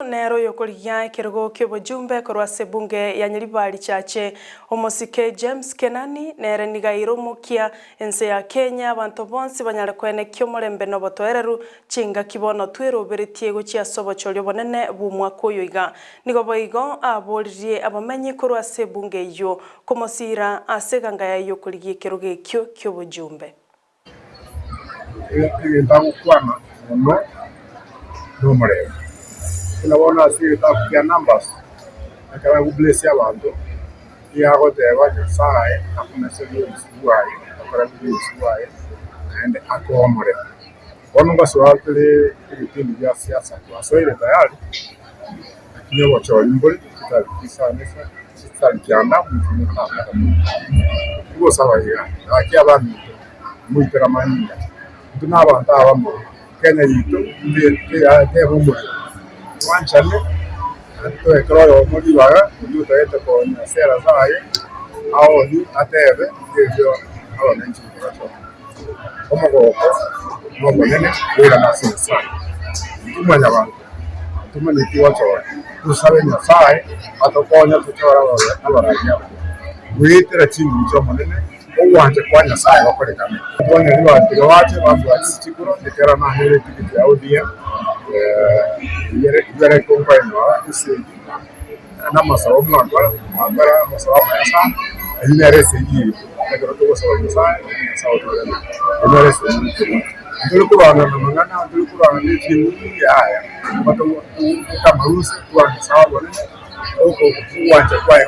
Nere oyokorigia ekerogo ki'obojumbe korwa ase ebunge ya Nyaribari Chache, omosike James Kenani, nere nigo aire omokia ense ya Kenya abanto bonsi banyare koenekia omorembe na obotoereru chingaki bono tweroberetie gochia ase obochori obonene bw'omwaka oyo iga. Nigo boigo aboririe abamenyi korwa ase ebunge eyio komosiira ase eganga yaye y'okorigia ekerogo ekio ki'obojumbe. Egento agokwana mono nomorembe. Buna bono ase egetabu kia Numbers, ekero agoblessia abanto, nigo agoteba Nyasaye akomeserie obosio bwaye, akoraberie obosio bwaye, naende akoe omorembe. Bono ngosoa tore ebipindi bia siasa twasoire tayari, lakini obochori mbore chitariki isano isa chitariki kianda omotienyi o gatano. Togosaba iga, gaki abaminto moitere amanyinga, intwe na abanto abamo, Kenya yaito teba omorero, twanchane naende toe kera oyomo ribaga oyio otagete koonia sera zaye aoonie atebe erio abananchi bachore. Omogoko nomonene oirane ase Nyasae. Intwe mwanyabanto ntomanyeti gochora, tosabe Nyasae atokonye tochore abarai abaya goetera chinguru chi'Omonene, ogwancha kwa Nyasae gokorekane. Twanyora ribaga tiga bache batwachise chikura, ekero nanyore etikiti ya ODM, eyio ere nkoenyora esegi namasabo mwakora, mwakora amasabo amaya sana, eyio nere esegi yaito ekero togosaba Nyasaye, naende Nyasaye otorende, eyio nere esegi yaito. Ntori korwana na amang'ana, ntori korwana na echinguru yaya, nigo togoka amarusa, twane sawa obonene, ogwancha kwaye.